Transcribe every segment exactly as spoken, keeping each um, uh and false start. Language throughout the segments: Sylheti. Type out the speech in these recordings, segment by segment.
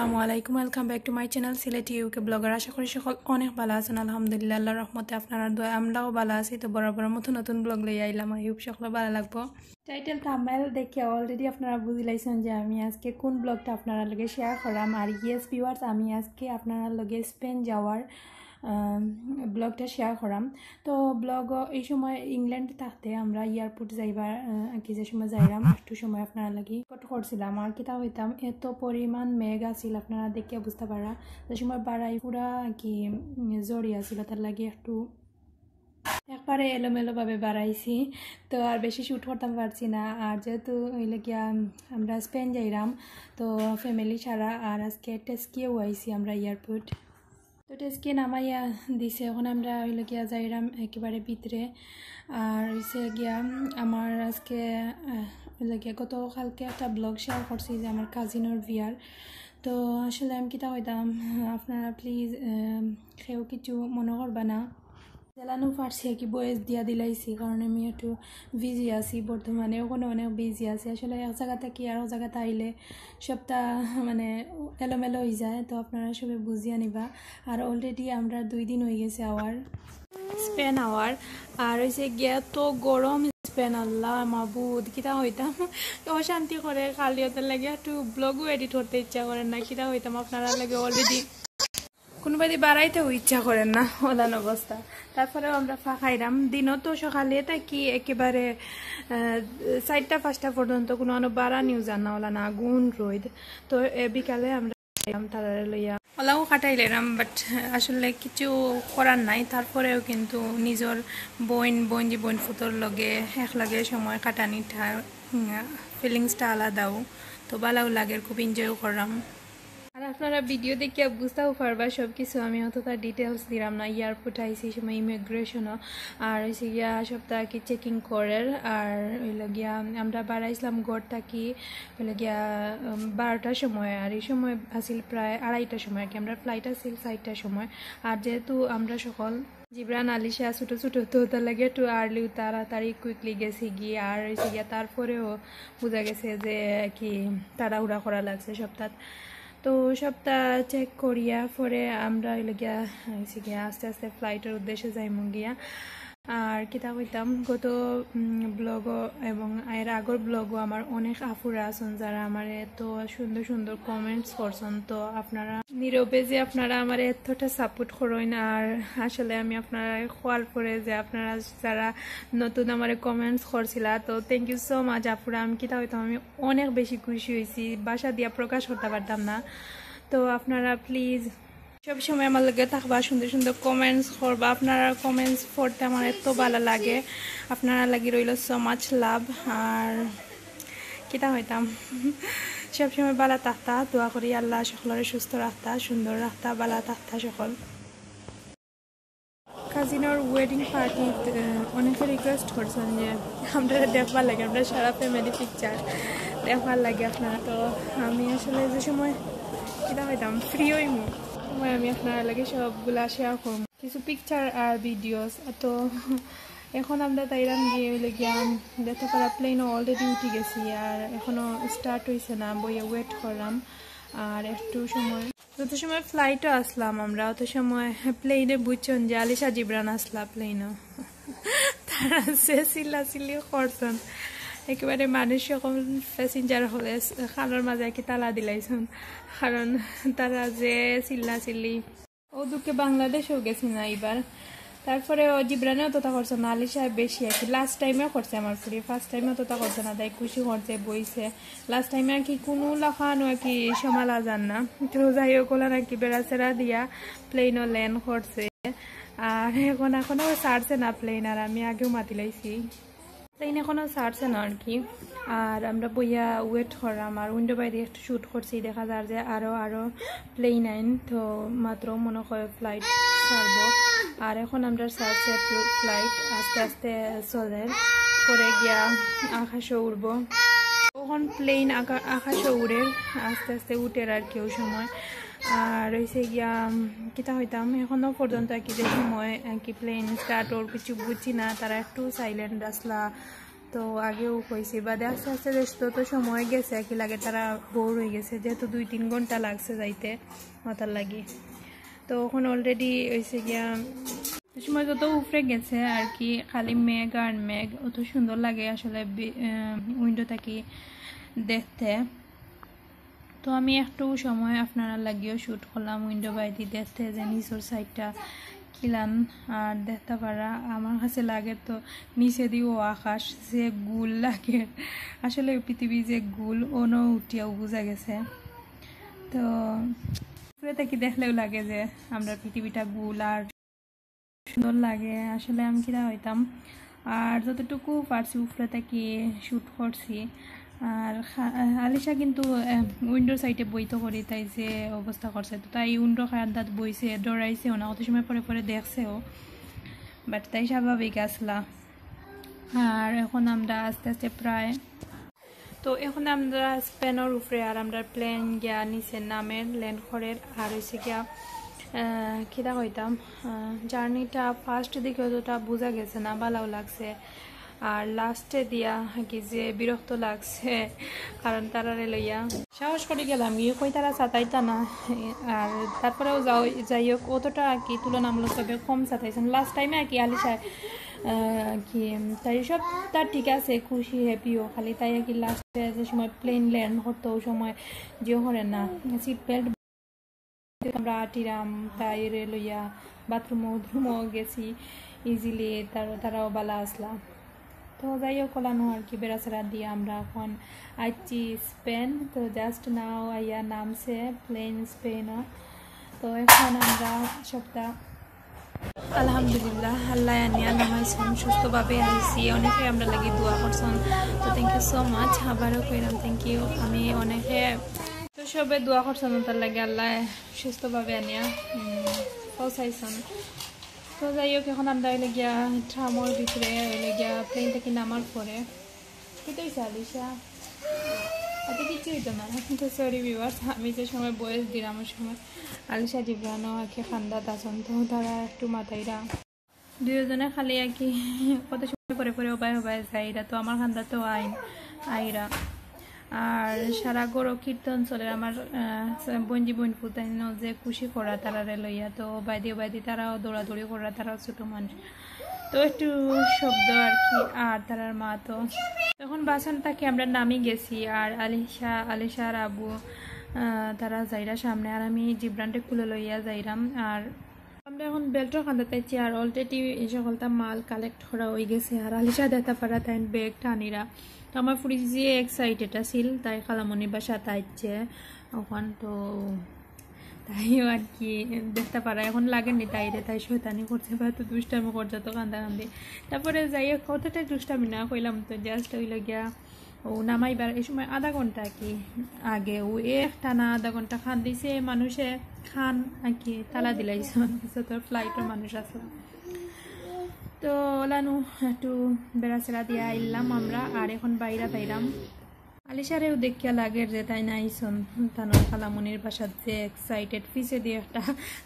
আসসালামু আলাইকুম, welcome back to my channel Sylheti UK blogger. আশা করি সকল অনেক ভালা আছইন। আলহামদুলিল্লাহ, আল্লাহর রহমতে আপনারার দোয়ায় আমরাও ভালা আছি। তো বরাবর মতন নতুন ব্লগ লইয়া আইলাম, I hope সকলে ভালা লাগবো। টাইটেল থাম্বনেইল দেখিয়া already আপনারা বুঝিলাইছইন যে আমি আজকে কোন ব্লগটা আপনারার লগে শেয়ার করাম। আর yes viewers, আমি আজকে আপনারার লগে স্পেন যাওয়ার ব্লগটা শেয়ার করাম। তো ব্লগ এই সময় ইংল্যান্ড থাকতে আমরা এয়ারপোর্ট যাইবার আহ, কি যে সময় যাইরাম একটু সময় আপনারার লাগি রেকর্ড করছিলাম। আর কিতা কইতাম, এত পরিমাণ মেঘ আছিল, আপনারা দেখিয়া বুঝতা পাররা। যে সময় বাড়াই পুরা কি উম, জরি আছিল, তার লাগি একটু একবারে এলোমেলোভাবে বাড়াইছি। তো আর বেশি শ্যুট করতাম পারছি না। আর যেহেতু অইলো গিয়া আমরা স্পেন যাইরাম, তো ফ্যামিলি সারা আর আজকে টেস্কিও আইছি আমরা এয়ারপোর্ট। তো টেস্কি নামাইয়া দিছে, এখন আমরা অইলো গিয়া যাইরাম একেবারে ভিতরে। আর অইছে গিয়া উম, আমার আজকে আহ, অইলো গিয়া গত কালকে একটা ব্লগ শেয়ার করছি যে আমার কাজিনর বিয়ার। তো আসলে আমি কিতা কইতাম, আপনারা প্লিজ কেউ কিছু মনে করবা না। জেলানো পারছি আর কি, ভয়েস দিয়া দিলাইছি, কারণ আমি একটু বিজি আছি বর্তমানে, ওখানে অনেক বিজি আছি। আসলে এক জায়গা থাকি আর এক জায়গাত আইলে সবটা মানে এলোমেলো হয়ে যায়, তো আপনারা সবে বুঝিয়া নিবা। আর অলরেডি আমরা দুই দিন হয়ে গেছে আওয়ার স্পেন আওয়ার। আর অইছে গিয়া তো গরম স্পেন, আল্লাহ মাবুদ, কিতা হইতাম অশান্তি করে। খালি ওটার লাগে একটু ব্লগও এডিট করতে ইচ্ছা করে না, কিতা হইতাম আপনারার লাগে অলরেডি কোনোবাদি বাড়াইতেও ইচ্ছা করে না, ওলান অবস্থা। তারপরেও আমরা ফাঁকাইরাম দিনও তো সকালে থাকি একেবারে আহ, চারটা পাঁচটা পর্যন্ত কোনো আনো বাড়া নিউজ আনা ওলা না, আগুন রইদ। তো এ বিকালে আমরা আইলাম তারারে লইয়া ওলাও কাটাইলাম, বাট আসলে কিছু করার নাই। তারপরেও কিন্তু নিজর বইন বইন যে বইন ফুতর লগে এক লগে সময় কাটানিটা ফিলিংসটা আলাদাও। তো ভালাও লাগে, খুব এনজয় করলাম। আর আপনারা ভিডিও দেখিয়া বুঝতেও পারবা সব কিছু, আমি অতটা ডিটেলস দিলাম না। এয়ারপোর্ট আইছি সময় ইমিগ্রেশনও, আর হইছে গিয়া সপ্তাহ কি চেকিং করের। আর হইল গিয়া আমরা বাড়াইছিলাম ঘর থাকি হইল গিয়া উম, বারোটার সময়, আর এই সময় আছিল প্রায় আড়াইটার সময় আর কি। আমরা ফ্লাইট আছিল চারটার সময়। আর যেহেতু আমরা সকল জিবরান আলিশা ছোটো ছোটো, তো তার লাগে একটু আর্লি তাড়াতাড়ি কুইকলি গেছি গিয়া। আর হইছে গিয়া তারপরেও বুঝা গেছে যে কি তাড়াহুড়া করা লাগছে সপ্তাহ। তো সবটা চেক করিয়া পরে আমরা হইল গিয়া হইছে গিয়া আস্তে আস্তে ফ্লাইটের উদ্দেশ্যে যাইমু গিয়া। আর কিতা কইতাম, গত ব্লগও এবং এর আগর ব্লগও আমার অনেক আফুরা আছেন, যারা আমার এত সুন্দর সুন্দর কমেন্টস করছেন। তো আপনারা নীরবে যে আপনারা আমার এতটা সাপোর্ট করইন, আর আসলে আমি আপনারা খোয়ার পরে যে আপনারা যারা নতুন আমার কমেন্টস করছিলা, তো থ্যাংক ইউ সো মাচ আফুরা। আমি কিতা কইতাম, আমি অনেক বেশি খুশি হয়েছি, ভাষা দিয়া প্রকাশ করতে পারতাম না। তো আপনারা প্লিজ সবসময় আমার লগে থাকবা, সুন্দর সুন্দর কমেন্টস করবা। আপনারা কমেন্টস পড়তে আমার এত ভালো লাগে। আপনারা লাগি রইল সো মাচ লাভ। আর কিতা হইতাম, সবসময় ভালো থাকতা, দোয়া করি আল্লাহ সকলরে সুস্থ রাখতা, সুন্দর রাখতা, ভালো থাকতা সকল। কাজিনর ওয়েডিং পার্টিত অনেকে রিকোয়েস্ট করছেন যে আমরা দেখবার লাগে, আমরা সারা ফ্যামিলি পিকচার দেখবার লাগে আপনারা। তো আমি আসলে যে সময় কিতা হইতাম ফ্রি হইমু, সময় আমি আপনারা লাগে সবগুলা শেয়ার করমু, কিছু পিকচার আর ভিডিওস। তো এখন আমরা তাইরাম গিয়া হইল গিয়া দেখতে পারা প্লেনও অলরেডি উঠি গেছি, আর এখনো স্টার্ট হইছে না, বইয়া ওয়েট করলাম। আর একটু সময়, যত সময় ফ্লাইটও আসলাম আমরা, অত সময় প্লেনে বুঝছেন যে আলিশা জিবরান আসলা প্লেনও। তারা যে চিল্লা চিল্লি করছেন, একেবারে মানুষ যখন প্যাসেঞ্জার হলে কানর মাঝে কি তালা দিলাইছেন, কারণ তারা যে চিল্লা চিল্লি। ও দুঃখে বাংলাদেশেও গেছি না এবার। তারপরে ও জিবরানেও তো তা করছে না, আলিশা বেশি আর কি। লাস্ট টাইমেও করছে আমার ফুরি, ফার্স্ট টাইমেও তো তা করছে না, তাই খুশি করছে, বইছে। লাস্ট টাইমে আর কি কোনো লাখানো আর কি সামালা যার না। তো যাই হোক, ওলা নাকি বেড়াছেড়া দিয়া প্লেনও ল্যান্ড করছে। আর এখন, এখনো ছাড়ছে না প্লেন, আর আমি আগেও মাতি লাইছি। প্লেন এখনো ছাড়ছে না আর কি। আর আমরা বইয়া ওয়েট করলাম, আর উইন্ডো বাইরে একটু শ্যুট করছি, দেখা যার যে আরও আরও প্লেন আইন। তো মাত্র মনে হয় ফ্লাইট ছাড়বো। আর এখন আমরা ছাড়ছে ফ্লাইট, আস্তে আস্তে চলের, পরে গিয়া আকাশে উড়বো। এখন প্লেন আকা-, আকাশে উড়ে, আস্তে আস্তে উঠের আর কি ওই সময়। আর হইছে গিয়া উম, কিতা হইতাম, এখনো পর্যন্ত আর কি যে সময় আর কি প্লেন স্টার্ট ওর কিছু বুঝছি না, তারা একটু সাইলেন্ট আসলা। তো আগেও কইছি, বাদে আস্তে আস্তে দেশ তো, তো সময় গেছে, আর কি লাগে তারা বোর হয়ে গেছে, যেহেতু দুই তিন ঘন্টা লাগছে যাইতে, ওটার লাগি। তো এখন অলরেডি হয়েছে গিয়া, সময় যত উপরে গেছে আর কি, খালি মেঘ আর মেঘ, অত সুন্দর লাগে আসলে উইন্ডো থাকি দেখতে। তো আমি একটু সময় আপনারা লাগিও শ্যুট করলাম উইন্ডো বাইদি দেখতে, যে নিচের সাইডটা কিলান। আর দেখতে পারা আমার কাছে লাগে তো নিচে দিও আকাশ যে গুল লাগে, আসলে পৃথিবী যে গুল, অনো উঠিয়াও বুঝা গেছে। তো উপরে থাকি দেখলেও লাগে যে আমরা পৃথিবীটা গুল আর সুন্দর লাগে। আসলে আমি কিরা হইতাম, আর যতটুকু পারছি উপরে থাকি শ্যুট করছি। আর খা-, আলিশা কিন্তু উইন্ডো সাইডে বইতো করি, তাই যে অবস্থা করছে, তো তাই উইন্ডো খায়াত দাঁত বইছে, ডরাইছেও না, কত সময় পরে পরে দেখছেও, বাট তাই স্বাভাবিক আসলা। আর এখন আমরা আস্তে আস্তে প্রায়, তো এখন আমরা স্পেনর উপরে, আর আমরা প্লেন গিয়া নিচে নামের, ল্যান্ড করের। আর হয়েছে গিয়া, আহ, কিতা কইতাম, জার্নিটা ফার্স্ট দিকে অতটা বোঝা গেছে না, ভালাও লাগছে। আর লাস্টে দিয়া কি যে বিরক্ত লাগছে, কারণ তারারে লইয়া সাহস করে গেলাম গিয়ে কই তারা সাতাইতা না। আর তারপরেও যাও, যাই হোক, অতটা আর কি তুলনামূলকভাবে কম সাতাইছেন। লাস্ট টাইমে আর কি আলিশা, আহ, কি তাই সব তার ঠিক আছে, খুশি হ্যাপিও, খালি তাই আর কি লাস্টে যে সময় প্লেন ল্যান্ড করতো ওই সময় যে করে না, সিট বেল্ট আমরা আটিরাম, তাইরে লইয়া বাথরুমও উথরুমও গেছি ইজিলি, তার তারাও বালা আসলা। তো যাই হোক, ওলানো আর কি বেড়াছেড়া দিয়ে আমরা এখন আইছি স্পেন। তো জাস্ট নাও আইয়া নামছে প্লেন স্পেনও। তো এখন আমরা সবটা আলহামদুলিল্লাহ, আল্লাহ আনিয়া নামাইছন, সুস্থভাবে আইছি। অনেকে আমরা লাগি দোয়া করছন, তো থ্যাংক ইউ সো মাচ, আবারও কইলাম থ্যাংক ইউ। আমি অনেকে তো সবে দোয়া করছন, তার লাগে আল্লাহ সুস্থভাবে আনিয়া, উম, পৌঁছাইছন। তো যাই হোক, এখন আমরা হইলে গিয়া ট্রামর ভিতরে হইলে গিয়া প্লেন থেকে নামার পরে কি তো হইছে আলিশা? আচ্ছা, কিচ্ছু হইতো না। তো সরি ভিউয়ার্স, আমি যে সময় বয়স দিলাম ওই সময় আলিশা জিবরানো আর কি খান্দাত আছন, তো তারা একটু মাতাইরা দুইজনে খালি আর কি কত সময় পরে পরে ওবায় ওবায় যাইরা, তো আমার খান্দাত তো আইন আইরা। আর সারা ঘরো কীর্তন চলের, আমার, আহ, বইনজি বইনফুতাইন যে খুশি করা তারারে লইয়া, তো বাইদি বাইদি তারাও দৌড়াদৌড়ি করা, তারাও ছোট মানুষ, তো একটু শব্দ আর কি। আর তারার মা তো তখন বাসান থাকি আমরা নামি গেছি, আর আলিশা, আলিশার আব্বু, আহ, তারা যাইরা সামনে, আর আমি জিবরানরে কুলো লইয়া যাইরাম। আর আমরা এখন বেল্টর খান্দাত আইছি, আর অলরেডি এই সকলটা মাল কালেক্ট করা হয়ে গেছে। আর আলিশা দেখতা পারা তাই ব্যাগ টানিরা, তো আমার ফুরি যে এক্সাইটেড আছিল, তাই খালামণির বাসাত আইছে ওখান, তো তাইও আর কি দেখতা পারা এখন লাগেনি তাইরে, তাই শয়তানি করছে বা তো দুষ্টামি করছে তো কান্দা কান্দি। তারপরে যাই হোক, কতটা দুষ্টামি না কইলাম, তো জাস্ট হইল গিয়া ও নামাইবার এই সময় আধা ঘন্টা কি আগে ও এক টানা আধা ঘন্টা খান দিছে, মানুষে খান আর কি তালা দিলাইছে, যত ফ্লাইটর মানুষ আসলো। তো ওলানো একটু বেড়াছেড়া দিয়া আইলাম আমরা, আর এখন বাইরা তাইরাম। আলিশারেও দেখিয়া লাগের যে তাই না আইছন, তানোর খালামণির বাসাত যে এক্সাইটেড, পিছে দিয়ে একটা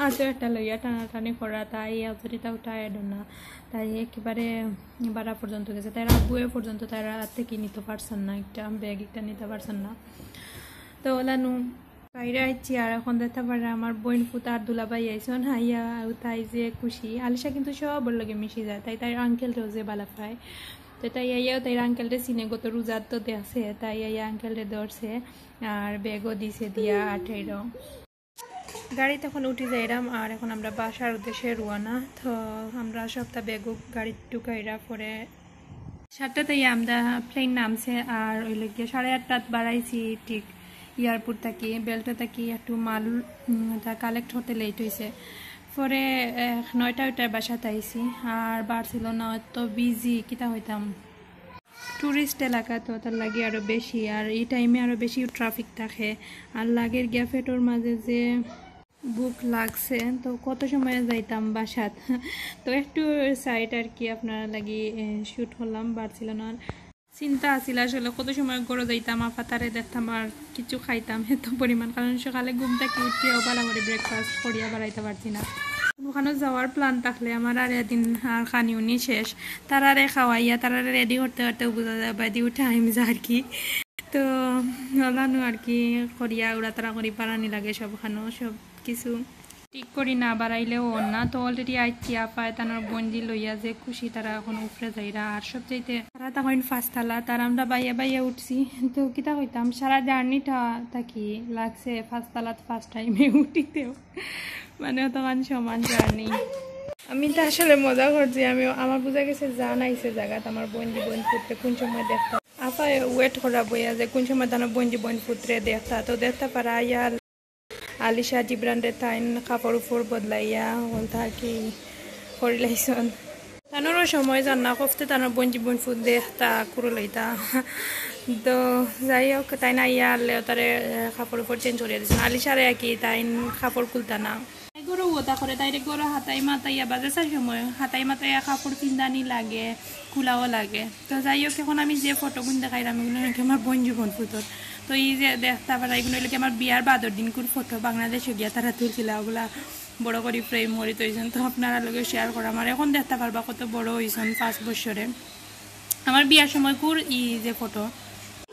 আতো একটা লইয়া টানাটানি করা, তাই আতরিটাও টায়ার্ড না, তাই একেবারে বারা পর্যন্ত গেছে, তাই আব্বুয়ে পর্যন্ত তাই রাত থেকে নিতে পারছেন না, একটা ব্যাগ একটা নিতে পারছেন না। তো ওলানো বাইরে আইছি, আর এখন দেখতা পারা আমার বইনফুত আর দুলাভাই আইছন, আইয়া তাই যে খুশি। আলিশা কিন্তু সবর লগে মিশি যায়, তাই তাইর আঙ্কেলরেও যে বালা পায়, তো তাই আইয়াও তাইর আঙ্কেলরে চিনে, গত রোজাত তো দেখছে, তাই আইয়া আঙ্কেলরে ধরছে আর ব্যাগও দিছে দিয়া আঠাইরো। গাড়িত এখন উঠি যাইরাম, আর এখন আমরা বাসার উদ্দেশ্যে রওয়ানা। তো আমরা সবটা ব্যাগও গাড়িত ঢুকাইরা পরে সাতটাত আমরা প্লেন নামছে, আর ওই লোক সাড়ে আটটাত বাড়াইছি ঠিক এয়ারপোর্ট থাকি, বেল্টো থাকি একটু মাল, উম, তা কালেক্ট হতে লেট হইছে। পরে, আহ, নয়টা ওইটার বাসাত আইছি। আর বার্সেলোনা তো বিজি, কিতা হইতাম, টুরিস্ট এলাকা তো তার লাগি আরও বেশি, আর এই টাইমে আরও বেশি ট্রাফিক থাকে। আর লাগের গিয়া পেটর মাঝে যে ভুক লাগছে, তো কত সময় যাইতাম বাসাত। তো একটু সাইড আর কি আপনারা লাগি, এ, শ্যুট করলাম বার্সেলোনার। চিন্তা আছিল আসলে কত সময় ঘরো যাইতাম, আফাতারে দেখতাম আর কিছু খাইতাম, এত পরিমাণ, কারণ সকালে ঘুম থাকি উঠিয়াও বালা করি ব্রেকফাস্ট করিয়া বাড়াইতে পারছি না। ওখানো যাওয়ার প্ল্যান থাকলে আমার আর এদিন আর খানিউনি শেষ। তারারে খাওয়াইয়া, তারারে রেডি করতে করতে বুঝা যায় বাদিও টাইম যার কি। তো ওলানো আর কি করিয়া উড়াতাড়া করি পারানি লাগে সব খানো, সব কিছু ঠিক করি না বাড়াইলেও অর না। তো অলরেডি আইছি আফায় তানর বইনজি লইয়া যে খুশি, তারা এখন উপরে যাইরা। আর সব চাইতে তারা তখন পাঁচতলা, তার আমরা বাইয়া বাইয়া উঠছি। তো কিতা কইতাম, সারা জার্নিটা থাকি লাগছে পাঁচতলাত ফার্স্ট টাইমে উঠিতেও, মানে অতখান সমান জার্নি। আমি তো আসলে মজা করছি, আমি আমার বুঝা গেছে জান আইছে জাগাত আমার বইনজি বইন পুত্রে কোন সময় দেখতা। আফায় ওয়েট করা বইয়া যে কোন সময় তানর বইনজি বইন পুত্রে দেখতা। তো দেখতা পারা আইয়া আলিশা জিবরানরে তাইন কাপড় উপর বদলাইয়া হল থাকি করিলাইছন। তানরও সময় যার না, কফতে তানর বইনজি বইন পুত দেখতা কুরু লইতা। তো যাই হোক, তাইন আইয়া আনলে তারে, এ, কাপড় উপর চেঞ্জ করিয়া দিছন। আলিশারে আর কি তাইন কাপড় খুলতা না। তাই গরু ওতা করে, তাইরে গরু হাতাই মাতাইয়া বাজে চার সময়, হাতাই মাতাইয়া কাপড় পিন্দানি লাগে, খুলাও লাগে। তো যাই হোক, এখন আমি যে ফটোগুন দেখাইলাম, এগুলো নাকি আমার বইনজি বইন পুতর। তো এই যে দেখতা পারা, এগুলো হইলো কি আমার বিয়ার বাদর দিনকুর ফটো, বাংলাদেশে গিয়া তারা তুলছিলা, ওগুলা বড় করি ফ্রেম করি থইছন। তো আপনারা লগে শেয়ার করাম। আর এখন দেখতা পারবা কত বড় হইছন পাঁচ বছরে। আমার বিয়ার সময়কুর ই যে ফটো।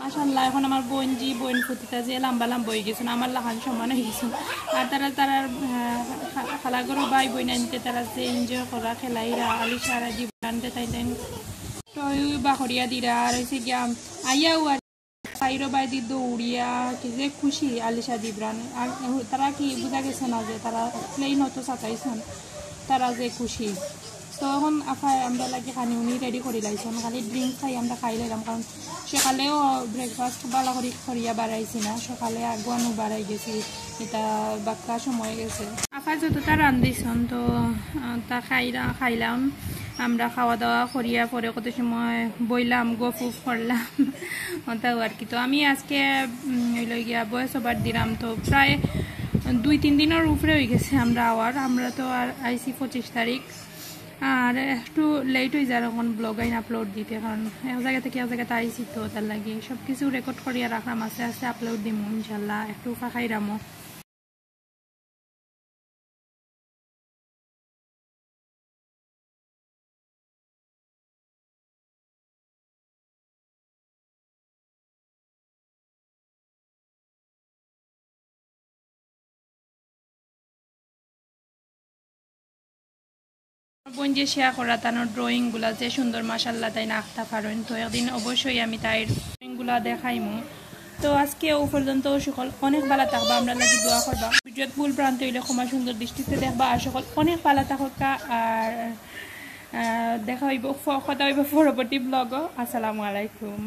মাশাআল্লাহ, এখন আমার বইনজি বইন পুতিটা যে লম্বা লম্বা হয়ে গেছন, আমার লাখান সমান হয়ে গেছন। আর তারা, তারার, আহ, খা-, খালাগরু ভাই বইন আনতে তারা যে এনজয় করা, খেলাইরা, আলিশারা জিবরানরে তাইন তাইন টয় বা করিয়া দিরা। আর হইছে গিয়া আইয়াও আর সাইরো বাইদি দৌড়িয়া কি যে খুশি আলিশা জিবরান। আর তারা কি বুঝা গেছে না যে তারা প্লেন অত সাতাইছন, তারা যে খুশি। তো এখন আফায় আমরা লাগি খানি উনি রেডি করি লাইছন, খালি ড্রিঙ্কস খাই আমরা খাই লাইলাম, কারণ সকালেও ব্রেকফাস্ট ভালা করি করিয়া বাড়াইছি না, সকালে আগুয়ানো বাড়াই গেছি, এটা বাক্কা সময় গেছে। আফায় যতটা রান্ধিছন তো, আহ, তা খাইরা-, খাইলাম। আমরা খাওয়া দাওয়া করিয়া পরে কত সময় বইলাম, গফ উফ করলাম, ওটাও আর কি। তো আমি আজকে, উম, হইল গিয়া ভয়েস ওভার দিলাম, তো প্রায় দুই তিন দিনর উপরে হয়ে গেছে আমরা আওয়ার। আমরা তো আর আইছি পঁচিশ তারিখ, আর একটু লেট হয়ে যায় এখন ব্লগ আইন আপলোড দিতে, কারণ এক জায়গা থেকে এক জায়গাতে আইছি, তো তার লাগি সব কিছু রেকর্ড করিয়া রাখলাম, আস্তে আস্তে আপলোড দিমু ইনশাল্লাহ, একটু ফাঁকাইরামো। বোন যে শেয়ার করা তানোর ড্রয়িং গুলা যে সুন্দর, মাশাআল্লাহ, তাইন আঁকতা পারইন। তো একদিন অবশ্যই আমি তাইর ড্রয়িং গুলা দেখাইমু। তো আজকে ও পর্যন্ত। সকল অনেক ভালা থাকবা, আমরা লাগি দোয়া করবা। ভিডিওত ভুল ভ্রান্তি হইলে ক্ষমা সুন্দর দৃষ্টিতে দেখবা। আর সকল অনেক ভালা থাকবা। আর, আহ, দেখা হইব, ফ-, কথা হইব পরবর্তী ব্লগও। আসসালামু আলাইকুম।